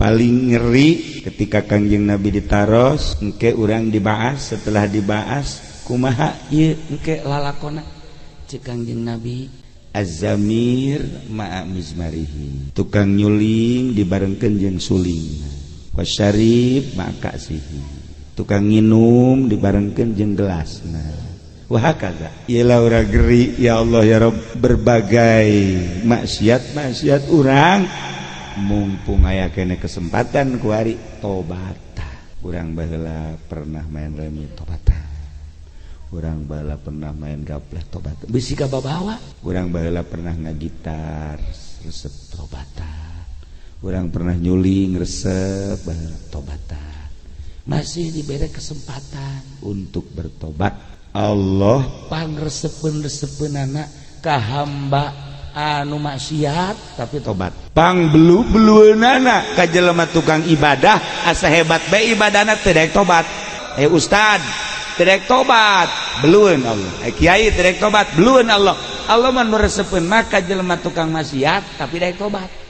Paling ngeri ketika Kangjeng Nabi ditaros, engke urang dibahas. Setelah dibahas, kumaha ieu engke lalakona? Cek Kangjeng Nabi, "Az-zamir ma'a mizmarihi," tukang nyuling dibarengkeun jeung suling, "Wasyarib ma'a ka'sihi," tukang nginum dibarengkeun jeung gelasna, wahakaza. Iyalah, urang geri, ya Allah, ya Rob, berbagai maksiat maksiat urang. Mumpung aya kene kesempatan kuari, tobat. Urang baheula pernah main remi, tobat. Urang baheula pernah main gapleh, tobat. Bisi kababawa. Urang baheula pernah ngagitar resep, tobatan. Urang pernah nyuling resep baheula, tobatan. Masih diberi kesempatan untuk bertobat. Allah pangresepeun resepeunana ka hamba anu maksiat tapi tobat, pang belu belueunana ka jelema tukang ibadah, asa hebat bae ibadahna, teu daek tobat. Eh, ustad teu daek tobat, belueun Allah. Eh, kiai teu daek tobat, belueun Allah. Allah mah nu resepeun mah ka jelema tukang maksiat tapi daek tobat.